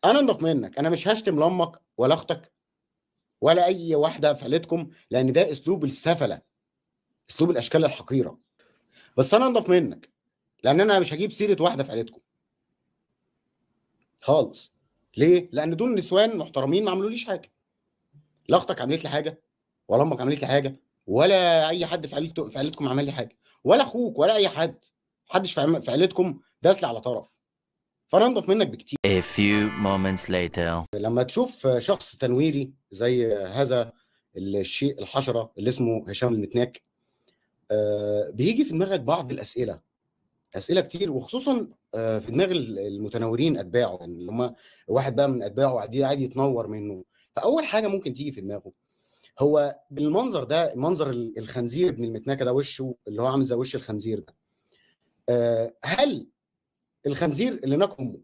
انا انضف منك، انا مش هشتم لامك ولا اختك ولا اي واحدة في عيلتكم، لان ده اسلوب السفله، اسلوب الاشكال الحقيرة. بس انا انضف منك لان انا مش هجيب سيره واحدة في عيلتكم خالص. ليه؟ لان دول نسوان محترمين ما عملوليش حاجة، لا اختك عملت لي حاجة ولا امك عملت لي حاجة ولا اي حد في عيلته في عيلتكم عمل لي حاجة، ولا اخوك ولا اي حد، محدش في عيلتكم داس لي على طرف. فانا انضف منك بكتير. A few moments later. لما تشوف شخص تنويري زي هذا الشيء الحشرة اللي اسمه هشام المتناك، بيجي في دماغك بعض الاسئلة، اسئلة كتير، وخصوصا في دماغ المتنورين اتباعه، يعني اللي هم واحد بقى من اتباعه عادي يتنور منه. فاول حاجة ممكن تيجي في دماغه هو بالمنظر ده، منظر الخنزير ابن المتناكه ده، وشه اللي هو عامل زي وش الخنزير ده، هل الخنزير اللي ناك امه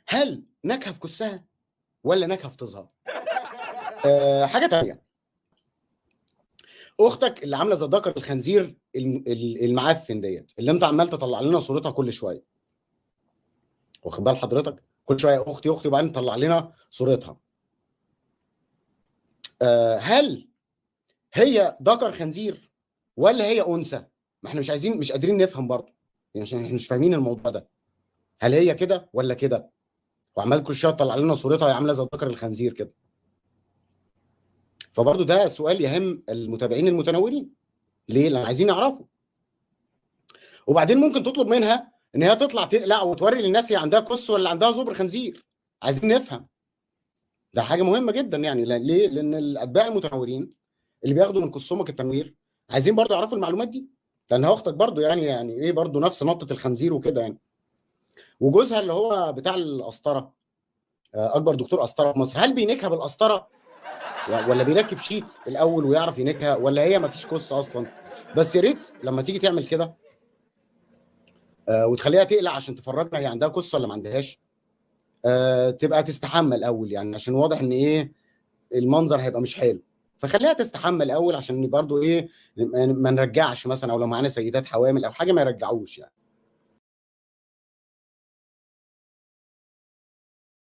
هل ناكها في كسها ولا ناكها في طزها؟ حاجة تانية، اختك اللي عامله زي ذكر الخنزير المعفن ديت اللي انت عمال تطلع لنا صورتها كل شوية، واخد بال حضرتك؟ كل شوية اختي اختي وبعدين تطلع لنا صورتها. هل هي ذكر خنزير ولا هي انثى؟ ما احنا مش عايزين، مش قادرين نفهم برضه، يعني عشان احنا مش فاهمين الموضوع ده، هل هي كده ولا كده؟ وعمال كل شوية تطلع لنا صورتها عامله زي ذكر الخنزير كده. فبرضه ده سؤال يهم المتابعين المتنورين. ليه؟ لان عايزين يعرفوا. وبعدين ممكن تطلب منها ان هي تطلع تقلع وتوري للناس هي عندها كس ولا عندها زبر خنزير. عايزين نفهم. ده حاجة مهمة جدا يعني. ليه؟ لان الاتباع المتنورين اللي بياخدوا من كسومك التنوير عايزين برضه يعرفوا المعلومات دي، لان اختك برضه يعني ايه برضه نفس نطه الخنزير وكده يعني. وجوزها اللي هو بتاع القسطرة، اكبر دكتور قسطره في مصر، هل بينكها بالقسطره ولا بيركب sheath الاول ويعرف ينكها، ولا هي مفيش كس اصلا؟ بس يا ريت لما تيجي تعمل كده وتخليها تقلع عشان تفرجنا هي عندها كس ولا ما عندهاش، تبقى تستحمى الاول يعني، عشان واضح ان ايه المنظر هيبقى مش حلو، فخليها تستحمى الاول عشان برضو ايه ما نرجعش مثلا، او لو معانا سيدات حوامل او حاجة ما يرجعوش يعني.